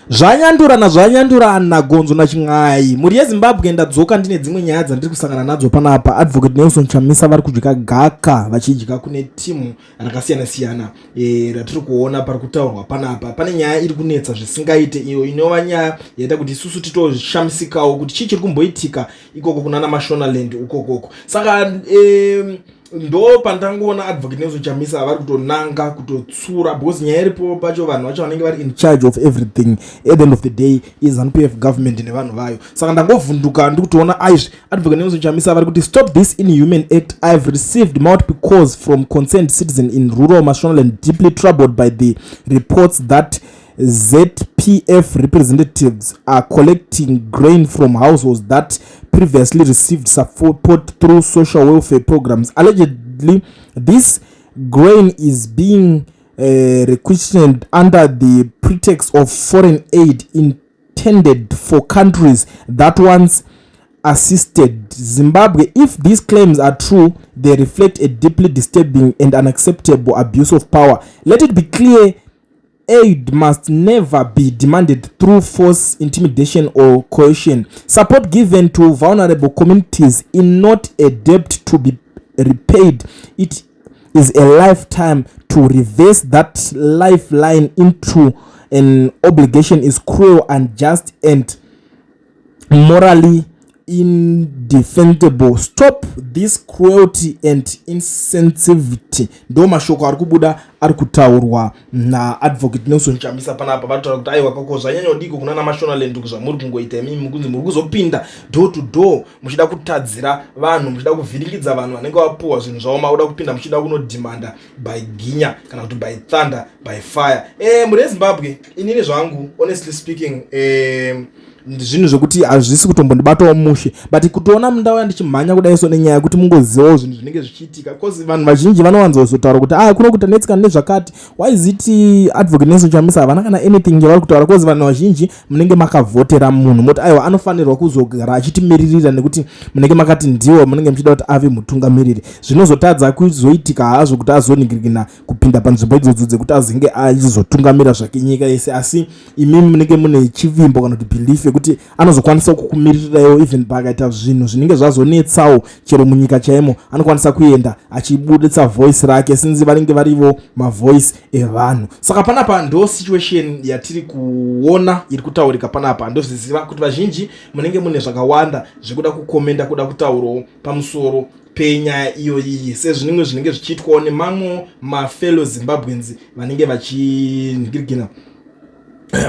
Zvanyandurana zvanyandurana gonzo nachin'ai. Mhuri yeZimbabwe ndadzoka ndine dzimwe nyaya dzandiri kusangana nadzo panapa. Advocate Nelson Chamisa vari kudya gaka vachidya kune timu rakasiyana siyana e, ratiri kuona pari kutaurwa panapa. Pane nyaya iri kunetsa zvisingaite iyo inova nyaya yaita kuti isusu titoshamisikawo kuti chii chiri kumboitika ikoko kunana Mashonaland ukokoko. Saka e, ndo pandangoona Advocate Nelson Chamisa vari kutonanga kutotsura because nyaya iripo pacho vanhu vacho vanenge vari in charge of everything at the end of the day is Zanu PF government nevanhu vayo. Saka ndangovhunduka ndikutoona aizvi Advocate Nelson Chamisa vari kuti, "Stop this inhuman act. I've received multiple calls from concerned citizen in rural Mashonaland deeply troubled by the reports that ZPF representatives are collecting grain from households that previously received support through social welfare programs. Allegedly, this grain is being requisitioned under the pretext of foreign aid intended for countries that once assisted Zimbabwe. If these claims are true, they reflect a deeply disturbing and unacceptable abuse of power. Let it be clear: aid must never be demanded through force, intimidation or coercion. Support given to vulnerable communities is not a debt to be repaid, it is a lifetime. To reverse that lifeline into an obligation is cruel, unjust and morally indefensible. Stop this cruelty and insensitivity." Ndo mashoko ari kubuda ari kutaurwa naAdvocate Nelson Chamisa panapa. Vataura kuti aiwa, koko zvanyanya kudiko kuna naMashonaland zvamuri kungoita imimi, kunzi muri kuzopinda door to door muchida kutadzira vanhu, muchida kuvhiringidza vanhu vanenge vapuhwa zvinhu zvavo, makuda kupinda muchida kunodhimanda by ginya kana kuti by thunder, by fire. Mhuri yeZimbabwe, inini zvangu, honestly speaking, zvinhu zvekuti hazvisi kutombondibatawo mushe, but kutoona mundau ndichimhanya kudai so nenyaya yekuti mungozivawo zvinhu zvinenge zvichiitika, because vanhu vazhinji vanowanzozotaura kuti ah, kuno kutanetsikana nezvakati. Why is it Advocate Nelson Chamisa havana kana anything yavari kutaura? Because vanhu vazhinji munenge makavhotera munhu, moti aiwa, anofanirwa kuzogara achitimiririra nekuti munenge makati ndiwo munenge muchida kuti ave mutungamiriri. Zvinozotadza kuzoitika hazvo kuti azoningirikina kupinda panzvimbo idzodzo dzekuti azinge achizotungamira zvake nyika yese, asi imimi munenge mune chivimbo kana kuti belief yekuti anozokwanisa kukumiririrawo even pakaita zvinhu zvinenge zvazonetsawo chero munyika chaimo, anokwanisa kuenda achibuditsa voice rake, sinzi vanenge varivo mavoice evanhu. Saka panapa ndo situation yatiri kuona iri kutaurika panapa. Ndozviziva kuti vazhinji munenge mune zvakawanda zvekuda kukomenda, kuda kutaurawo pamusoro penyaya iyoyi, sezvinenge zvinenge zvichiitwawo nemamwe mafellow Zimbabweans vanenge vachinhingirikina,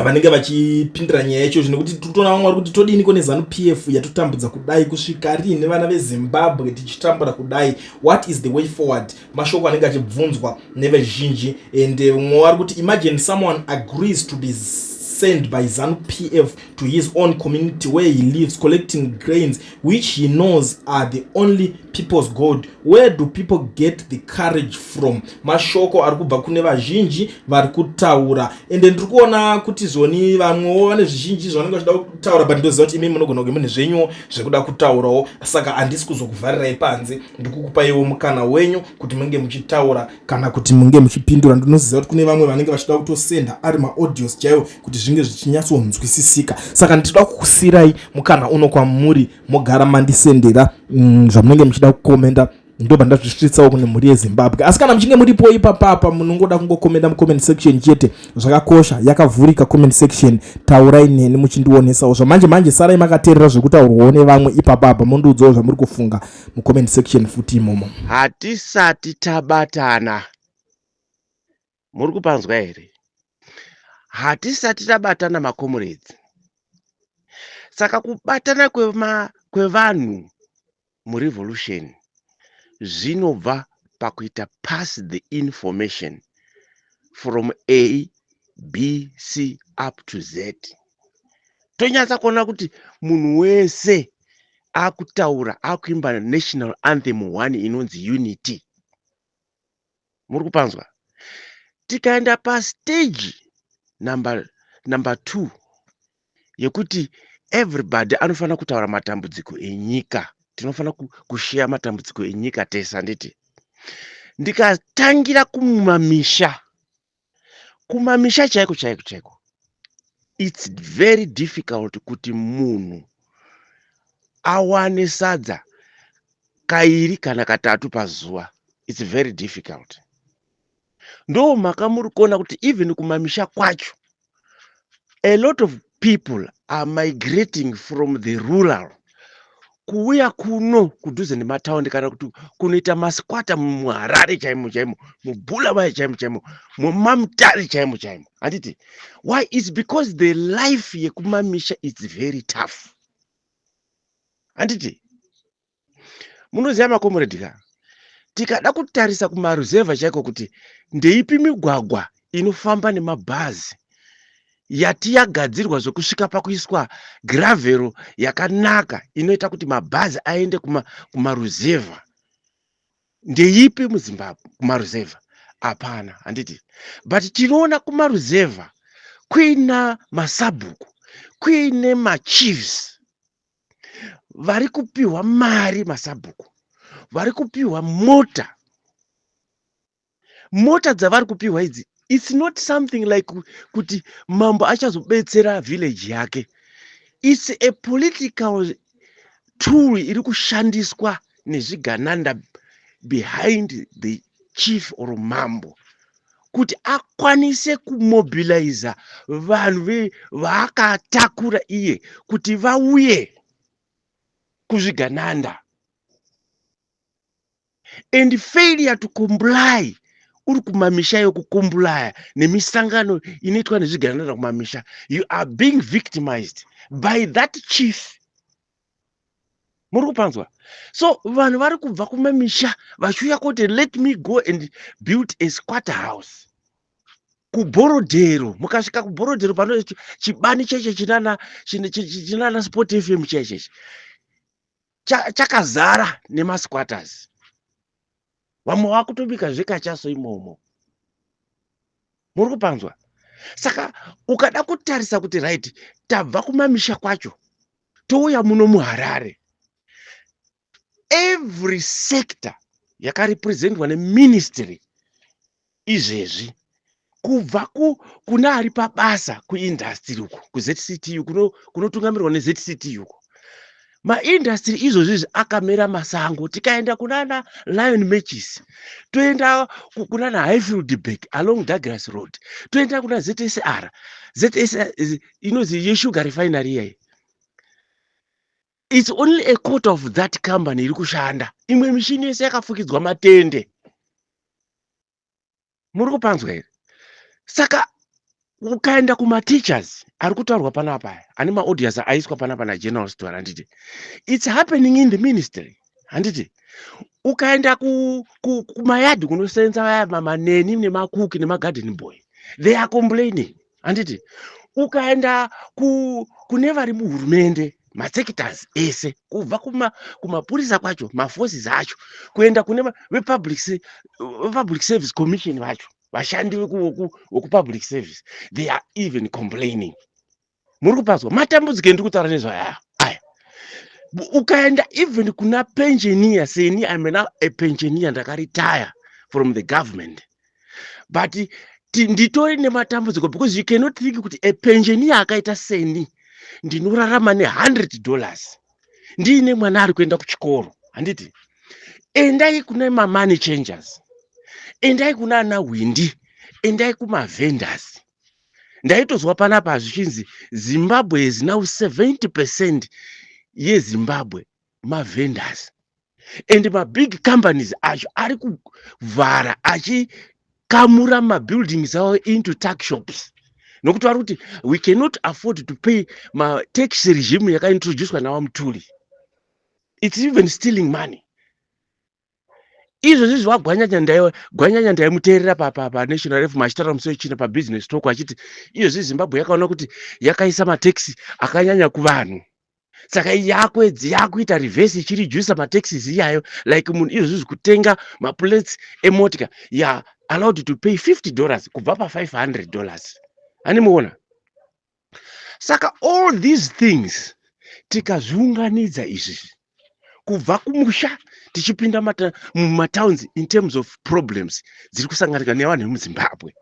vanenge vachipindira nyaya yacho, nekuti titoona vamwe vari kuti todiniko neZanu PF yatotambudza kudai? Kusvika rini vana veZimbabwe tichitambura kudai? What is the way forward? Mashoko anenge achibvunzwa nevazhinji. And mumwe vari kuti, "Imagine someone agrees to be sent by ZANU PF to his own community where he lives, collecting grains which he knows are the only people's gold. Where do people get the courage from?" Mashoko ari kubva kune vazhinji vari kutaura. Ende ndiri kuona kuti zvoni vamwewo vane zvizhinji zvavanenge vachida kutaura, but ndoziva kuti imi munogona kunge mune zvenyuwo zvekuda kutaurawo, saka handisi kuzokuvharirai panze. Ndikukupaiwo mukana wenyu kuti munge muchitaura kana kuti munge muchipindura. Ndinoziva kuti kune vamwe vanenge vachida kutosenda ari maaudios chaiwo kuti zvinge zvichinyatsonzwisisika, saka ndinoda kukusiyirai mukana uno kwamuri, mogara mandisendera zvamunenge muchida kukomenda, ndobva ndazvisvitsawo kune mhuri yeZimbabwe. Asi kana muchinge muripo ipapapa, munongoda kungokomenda mucomment section chete, zvakakosha, yakavhurika comment section. Taurai neni muchindionesawo zvamanje manje. Sarai makateerera zvekutaurwawo nevamwe ipapapa, mondiudzawo zvamuri kufunga mucomment section futi imomo. Hatisati tabatana. Muri kupanzwa here? Hatisati tabatana, macomrades. Saka kubatana kwevanhu murevolution zvinobva pakuita pass the information from A, B, C up to Z. Tonyatsa kuona kuti munhu wese akutaura, akuimba national anthem 1 inonzi unity. Muri kupanzwa? Tikaenda pastage number 2 yekuti everybody anofanira kutaura matambudziko enyika, tinofanira kusheya matambudziko enyika tese, handiti? Ndikatangira kumamisha, kumamisha chaiko chaiko chaiko. It's very difficult kuti munhu awane sadza kairi kana katatu pazuva. It's very difficult. Ndo mhaka muri kuona kuti even kumamisha kwacho, a lot of people are migrating from the rural kuuya kuno kudhuze nemataundi, kana kuti kunoita masquatter muHarare chaimo chaimo, muBulawayo chaimo chaimo, mumaMutare chaimo chaimo, handiti? Why? Is because the life yekumamisha is very tough, handiti? Munoziva, makomrade ka, tikada kutarisa kumaruzevha chaiko kuti ndeipi migwagwa inofamba nemabhazi yati yagadzirwa zvokusvika pakuiswa gravel yakanaka inoita kuti mabhazi aende kumaruzevha, ndeipi muZimbabwe? Kumaruzevha hapana, handiti? But tinoona kumaruzevha kuina masabhuku, kuine machiefs vari kupiwa mari, masabhuku vari kupiwa mota. Mota dzavari kupiwa idzi, it's not something like kuti mambo achazobetsera village yake. It's a political tool iri kushandiswa nezvigananda behind the chief or mambo kuti akwanise kumobiliza vanhu vaakatakura iye kuti vauye kuzvigananda. And failure to comply uri kumamisha yokucomplya nemisangano inoitwa nezvigananda kumamisha, you are being victimized by that chief. Muri kupanzwa? So vanhu vari kubva kumamisha vachiuya kuti, "Let me go and build a squatter house kuBorrowdale." Mukasvika kuBorrowdale, pano chibani cheche chinana Sport FM chechechi chakazara nemasquatters. Vamwe vakutobika zvekachaso imomo. Muri kupanzwa? Saka ukada kutarisa kuti, right, tabva kumamisha kwacho, touya muno muHarare, every sector yakarepresentwa neministry izvezvi, kubva kuna ari pabasa kuindustry uko kuZCTU, kunotungamirwa neZCTU uko, maindustry izvozvi izvi akamera masango. Tikaenda kunana Lion Matches, toenda kunana Highfieldburg along Douglas Road, toenda kuna ZSR, ZS inonzi yesugar refinery iyai, it's only a quarter of that company iri kushanda. Imwe mishini yese yakafukidzwa matende. Muri kupanzwa here? Saka ukaenda kumateachers ari kutaurwa panapa aya, ane maaudios aiswa panapa naGeneral Store, handiti? It's happening in the ministry, handiti? Ukaenda kumayadhi kunosenza vaya maneni nemakuki nemagarden boy, they are complaining, handiti? Ukaenda kune vari muhurumende, masectors ese, kubva kumapurisa kwacho, maforces acho, kuenda kune vePublic Service Commission vacho, vashandi vekupublic service, they are even complaining. Muri kupazwa matambudziko endiri kutaura nezvaya aya? Ukaenda even kuna pensioner seni, I'm now a pensioner, ndakaretire from the government, but nditori nematambudziko, because you cannot think kuti a pensioner akaita seni ndinorarama ne$100, ndiine mwana ari kuenda kuchikoro, handiti? Endai kune mamoney changers, endai kuna ana hwindi, endai kumavendors. Ndaitozwa panapa zvichinzi Zimbabwe is now 70% yeZimbabwe mavendors, and mabig companies acho ari kuvhara achikamura mabuildings avo into tuck shops, nokuti vari kuti we cannot afford to pay matax. Regime yakaintroducwa naVaMthuli, it's even stealing money. Izvozvi zvavaGwanyanya, Gwanyanya ndaimuteerera paNational FM achitaura musi weChina paBusiness Talk, achiti izvozvi Zimbabwe yakaona kuti yakaisa matax akanyanya kuvanhu, saka yakwedzi yakuita reverse, ichiredusa mataxes iyayo. Like munhu izvozvi kutenga maplates emotika, ya allowed to pay $50 kubva pa$500, handimuona? Saka all these things tikazviunganidza izvi, kubva kumusha tichipinda mumatowns, in terms of problems dziri kusanganika nevanhu vemuZimbabwe,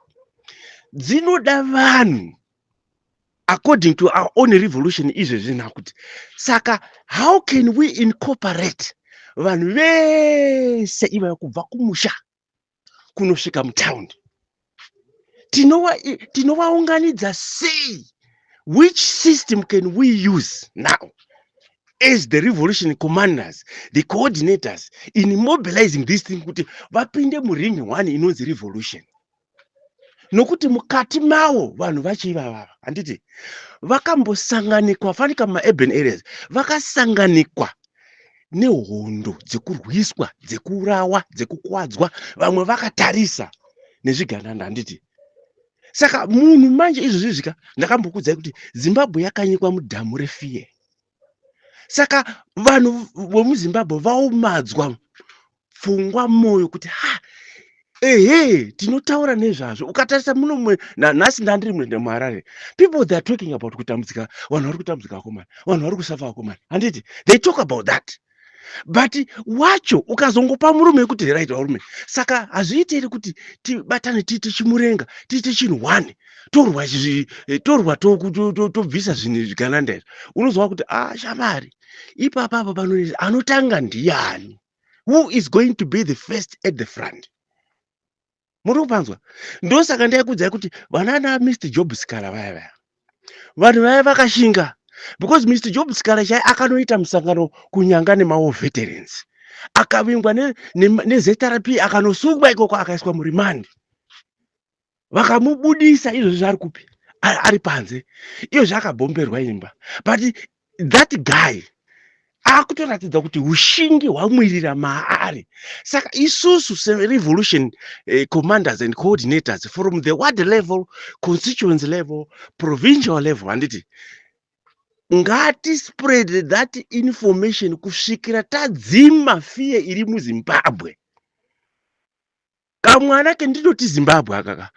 dzinoda vanhu. According to our own revolution izvezvi nakuti, saka how can we incorporate vanhu vese ivaya kubva kumusha kunosvika mutaundi? Tinovaunganidza sei? Which system can we use now as the revolution commanders, the coordinators, in mobilizing this thing kuti vapinde muring one inonzi revolution? Nokuti mukati mavo vanhu vacho ivavava, handiti, vakambosanganikwa fanika mumaurban areas, vakasanganikwa nehondo dzekurwiswa, dzekuurawa, dzekukwadzwa, vamwe vakatarisa nezvigananda, handiti? Saka munhu manje izvozvi zvika, ndakambokudzai kuti Zimbabwe yakanyikwa mudhamu refear. Saka vanhu vemuZimbabwe vaomadzwa pfungwa, mwoyo, kuti ha, ehe, tinotaura nezvazvo. Ukatarisa muno, nhasi ndandiri muHarare, people, they are talking about kutambudzika, vanhu vari kutambudzika vakomana, vanhu vari kusafa vakomana, handiti? They talk about that, but wacho ukazongopa murume wekuti, "Right, varume, saka hazviiti here kuti tibatane, tiite chimurenga, tiite chinhu one, torwa, torwa, tobvisa zvinhu zvigananda izvi?" Unozwa kuti, "A ah, shamari, ipapapa pano anotanga ndiani? Who is going to be the first at the front?" Muri kupanzwa? Ndosaka ndaikudzai kuti vanana Mr Job Sikhala vaya vaya, vanhu vaya vakashinga, because Mr Job Sikhala chai akanoita musangano kuNyanga nemawar veterans, akavingwa neZRP, akanosungwa ikoko, akaiswa muremand, vakamubudisa. Izvozvi ari kupi? Ari panze. Iyozvi akabhomberwa imba, but that guy akutoratidza kuti ushingi hwamwirira maari. Saka isusu serevolution commanders and coordinators from the ward level, constituency level, provincial level, handiti, ngatispread that information kusvikira tadzima fear iri muZimbabwe. Kamwana kendinoti Zimbabwe akaka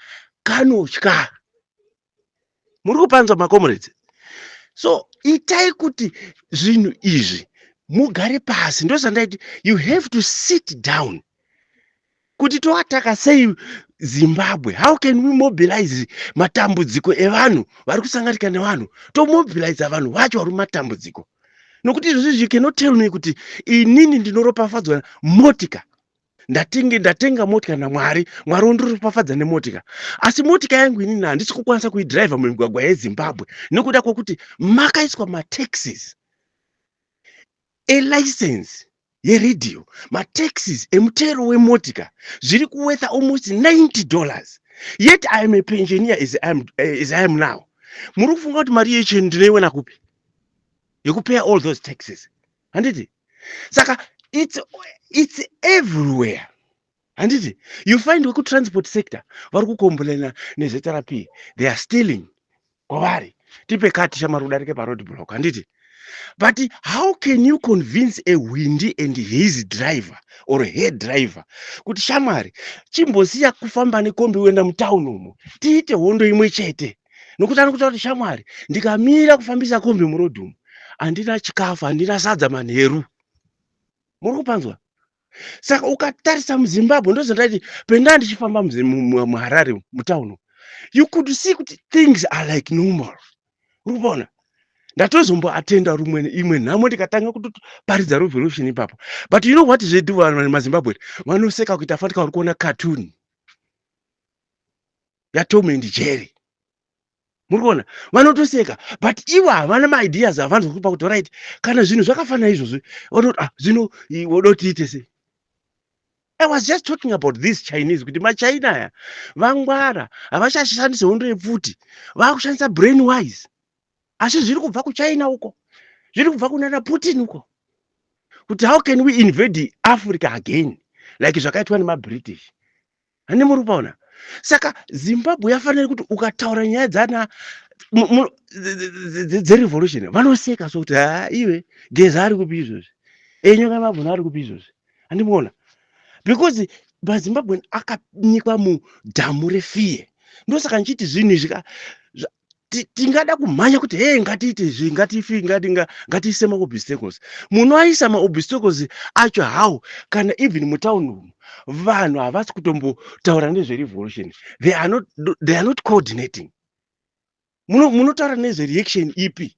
kanotya. Muri kupanzwa, macomrades? So itai kuti zvinhu izvi mugare pasi. Ndozvandaiti, you have to sit down kuti toataka sei Zimbabwe. How can we mobilize matambudziko evanhu vari kusanganika nevanhu? Tomobiliza vanhu vacho vari mumatambudziko, nokuti izvozvi you cannot tell me kuti inini ndinoropafadzwa motika, ndatinge ndatenga motika naMwari, Mwari wondiropafadza nemotika, asi motika yangu inini handisi kukwanisa kuidhiraivha mumigwagwa yeZimbabwe nekuda kwokuti makaiswa mataxes elicense yeredhiyo, mataxes emutero wemotika zviri kuwortha almost $90, yet I am a pensioner as I am now. Muri kufunga kuti mari yecho ndinoiwana kupi yekupaya all those taxes, handiti? Saka it's everywhere, handiti? You find wekutransport sector vari kucomplaina neZRP, they are stealing kwavari, tipe kati shamari udarike paroad block, handiti? But how can you convince a hwindi and his driver or her driver kuti, "Shamwari, chimbosiya kufamba nekombi, uenda mutauni umo, tiite hondo imwe chete?" Nokuti anokuta kuti, "Shamwari, ndikamira kufambisa kombi murodhi umu, handina chikafu, handina sadza manheru." Muri kupanzwa? Saka ukatarisa muZimbabwe, ndozvandaiti pendaa ndichifamba muHarare mutauni, you could see kuti things are like normal. Uri kupaona? Ndatozomboatenda rumwe imwe nhamo, ndikatanga kutoparidza revolution ipapo, but you know what zvedu vanhu maZimbabwe vanoseka kuita fanika vari kuona cartoon yaTom and Jerry. Muri kuona, vanotoseka, but ivo havana maideas avanzwa kupa kuti, right, kana zvinhu zvakafanana izvozvo, vanoti, "Ah, zvino woda tiite sei?" I was just talking about these Chinese, kuti maChina aya vangwara, havachashandisi hondo yepfuti, vaakushandisa brain wise. Asi zviri kubva kuChina uko, zviri kubva kunana Putin uko, kuti how can we invade Africa again like zvakaitwa nemaBritish, handi? Muri kupaona? Saka Zimbabwe yafanira kuti ukataura nyaya dzana dzerevolution, vanoseka so kuti, "Ha, iwe, Geza ari kupi izvozvi? Enyoka mabvuna ari kupi izvozvi?" Handimuona, because maZimbabwe akanyikwa mudhamu refear. Ndosaka ndichiti zvinhu izvi tingada kumhanya kuti, "He, ngatiite izvi, ngatifi, ngatiise maobstacles." Munoaisa maobstacles acho how, kana even mutauni umu vanhu havasi kutombotaura nezverevolution? They are not coordinating. Munotaura nezvereaction ipi?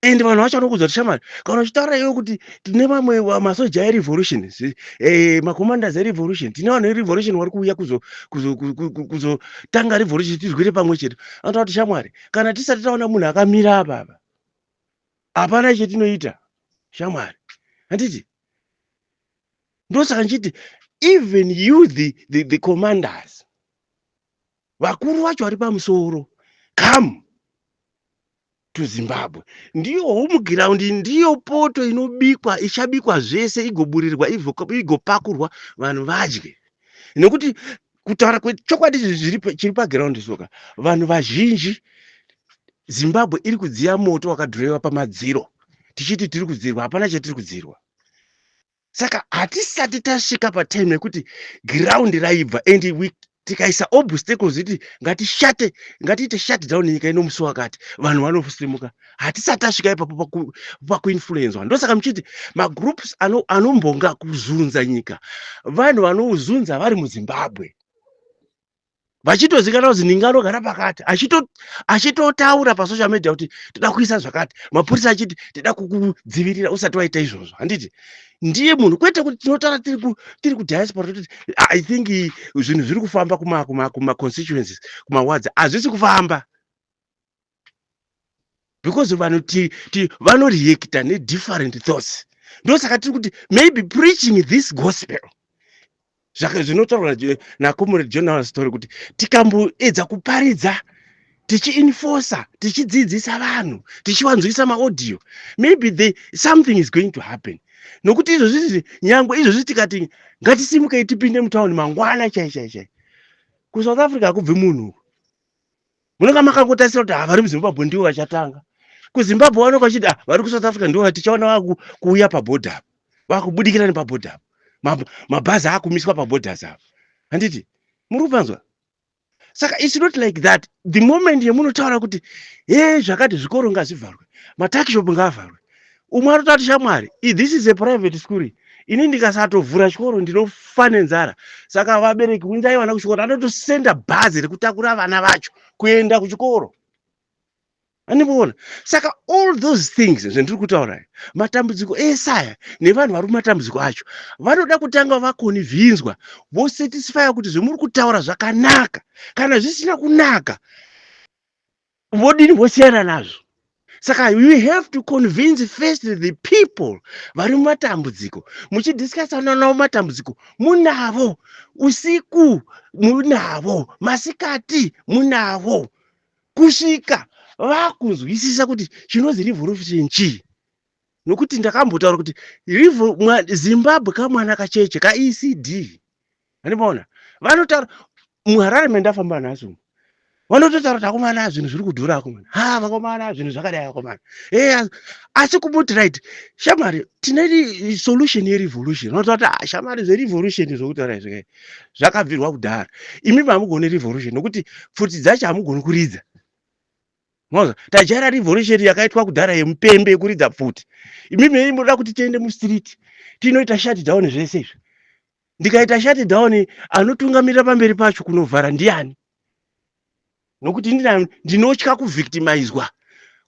And vanhu vacho vanokuudza kuti, shamwari, kana uchitaura iwe kuti tine vamwe masoja erevolution, macommanders erevolution, tine vanhu verevolution vari kuuya kuzotanga revolution, tirwire pamwe chete, anotaura kuti, shamwari, kana tisati taona munhu akamira apapa, hapana chetinoita, shamwari, handiti? Ndosaka ndichiti even you, the commanders, vakuru vacho vari pamusoro, come to Zimbabwe. Ndiyo home ground, ndiyo poto inobikwa, ichabikwa zvese, igoburirwa, igopakurwa, vanhu vadye. Nekuti kutaura kwechokwadi, chiri paground soka, vanhu vazhinji, Zimbabwe iri kudziya moto wakadhirowewa pamadziro, tichiti tiri kudzirwa. Hapana chatiri kudzirwa. Saka hatisati tasvika patime yekuti ground raibva and tikaisa obstacles kuti ngatishate, ngatiite shut down nyika ino musi wakati, vanhu vanosimuka. Hatisati tasvika ipapo pakuinfluenzwa. Ndosaka muchiti magroups anombonga kuzunza nyika, vanhu vanouzunza vari muZimbabwe, vachitozikanwa kuti ninga anogara pakati, achitotaura pasocial media kuti toda kuisa zvakati, mapurisa achiti toda kukudzivirira usati waita izvozvo, handiti? Ndiye munhu, kwete kuti tinotaura tiri kudiaspora toti, I think zvinhu zviri kufamba kumaconstituencies, kumawards hazvisi kufamba, because vanhu vanoreacta nedifferent thoughts. Ndosaka tiri kuti maybe preaching this gospel, zvinotaurwa nacomrade General Story, kuti tikamboedza kuparidza, tichienforca, tichidzidzisa vanhu, tichivanzwisa maaudio, maybe something is going to happen. Nokuti izvozvi, nyangwe izvozvi tikati ngatisimukei tipinde mutauni mangwana chai chai chai, kuSouth Africa hakubvi munhu. Munonga makangotarisira kuti vari muZimbabwe ndivo vachatanga. KuZimbabwe vanonga vachiti, ah, vari kuSouth Africa ndivo tichaona vakuuya pabhodha apa, vakubudikira nepabhodha apa, mabhazi akumiswa paborders apa, handiti muri kupanzwa? Saka it's not like that. The moment yemunotaura kuti he zvakati, zvikoro ngazvivharwe, matuckshop ngaavharwe, umwe anotaura kuti, shamwari, this is a private school, ini ndikasatovhura chikoro ndinofa nenzara, saka vabereki unzai vana kuchikoro. Anotosenda bhazi rekutakura vana vacho kuenda kuchikoro, andimboona. Saka all those things zvendiri kutaura, matambudziko ese aya nevanhu vari mumatambudziko acho, vanoda kutanga vaconvinzwa, vosatisfya kuti zvemuri kutaura zvakanaka. Kana zvisina kunaka, vodini? Vosiyana nazvo. Saka you have to convince first the people vari mumatambudziko, muchidiscussana navo matambudziko munavo usiku, munavo masikati, munavo kusvika vakunzwisisa kuti chinonzi revolution chii. Nokuti ndakambotaura kuti Zimbabwe kamwana kacheche kaECD, andimaona vanotaura muHarare mendafamba nhasi umu, vanototaura kuti, akomana, zvinhu zviri kudhura, akomana, ha, vakomana, zvinhu zvakadai, akomana, e asi kumuti, right, shamwari, tine solution yerevolution, vanotaura kuti, ah, shamwari, zverevolution zvokutaura izvi zvakabvirwa kudhara. Imi hamugoni revolution nokuti pfuti dzacho hamugoni kuridza. Maoza tajaira revolution yakaitwa kudhara yemupembe, yekuridza pfuti. Imi mei munoda kuti tiende mustreet tinoita shut down zvese izvi. Ndikaita shut down, anotungamirira pamberi pacho kunovhara ndiani? Nokuti ndinotya kuvictimizwa,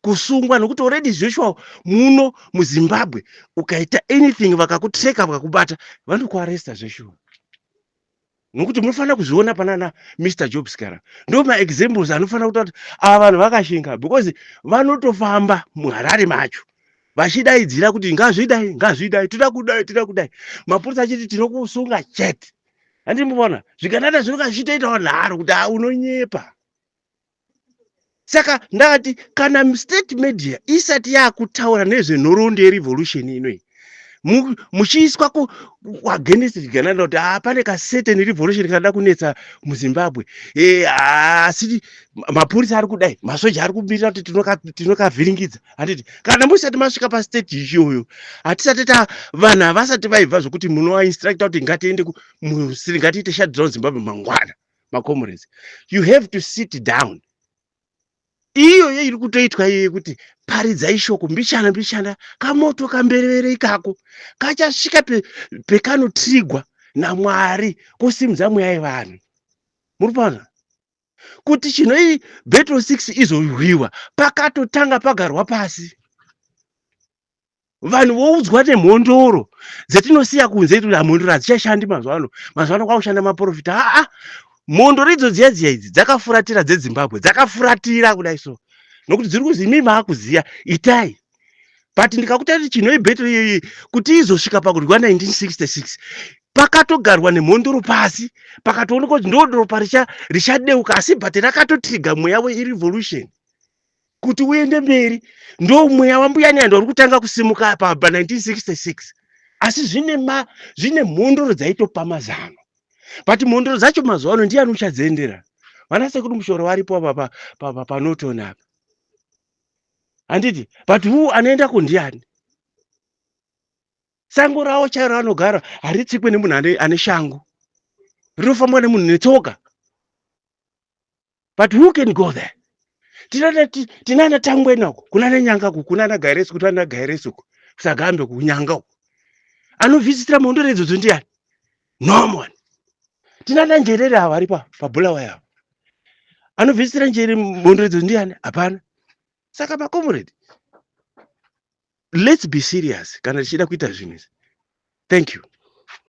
kusungwa, nokuti already Joshua, muno muZimbabwe ukaita anything, vakakutreka, vakakubata, vanokuarresta zveshuwa. Nokuti munofanira kuzviona panana Mr Job Sikhala, ndo maexamples anofanira kuta kuti ava vanhu vakashinga, because vanotofamba muHarare macho vachidaidzira kuti ngazvidai, ngazvidai, toda kudai, toda kudai, mapurisa achiti tinokusunga chete. Handimboona zvikanata zvinonga zvichitoitawo nharo kuti ha, unonyepa. Saka ndakati kana state media isati yakutaura nezvenhoroondo yerevolution inoi, muchiiswa against zvigananda kuti ha, pane kacertain revolution kanoda kunetsa muZimbabwe, asi mapurisa ari kudai, masoja ari kumirira kuti tinokavhiringidza, handiti? Kana musati masvika pastage iyoyo, hatisati ta vanhu havasati vaibva zvokuti munovainstructa kuti ngatiende, ngatiite shutdown Zimbabwe mangwana. Macomrades, you have to sit down. Iyoyo iri kutoitwa iyoyo yekuti paridzai shoko mbichana mbichana, kamoto kamberevere ikako kachasvika pekanotrigwa naMwari, kusimudza mweya yevanhu. Muri kupaona? Kuti Chinhoyi Battle 6 izorwiwa, pakatotanga pagarwa pasi, vanhu voudzwa nemhondoro dzetinosiya kunze kuti mhondoro hadzichashandi mazuva ano, mazuva ano kwakushanda maprofita. Aa, mhondoro idzo dziya dziya idzi dzakafuratira dzeZimbabwe, dzakafuratira kudai so nokuti dziri kuzi imi maakuziya itai. But ndikakuta kuti Chinhoyi Battle iyoyi kuti izosvika pakurwiwa 1966, pakatogarwa nemhondoro pasi, pakatoonekwa kuti ndo ropa richadeuka. Asi but rakatotriga mweya werevolution kuti uende mberi. Ndo mweya waMbuya Nehanda uri kutanga kusimuka pa1966, asi zvine mhondoro dzaitopa mazano. But mhondoro dzacho mazuva ano ndiani uchadziendera? Vana Sekuru Mushoro varipo apa paNorton apa, handiti? But who anoendako ndiani? Sango ravo chairo anogara haritsikwe nemunhu ane shangu, rinofambwa nemunhu netsoka. But who can go there? Tinana Tangwena uko, kunana Nyanga uko, kunana Gairesi, kunana Gairesi uko, kusagambe kuNyanga uko. Anovhizitira mhondoro idzodzo ndiani? No one. Tinana Njerere ava vari paBhulawayo ava. Anovhizitira Njere mhondoro idzodzo ndiani? Hapana. Saka macomrade, let's be serious kana tichida kuita zvinhu izvi. Thank you.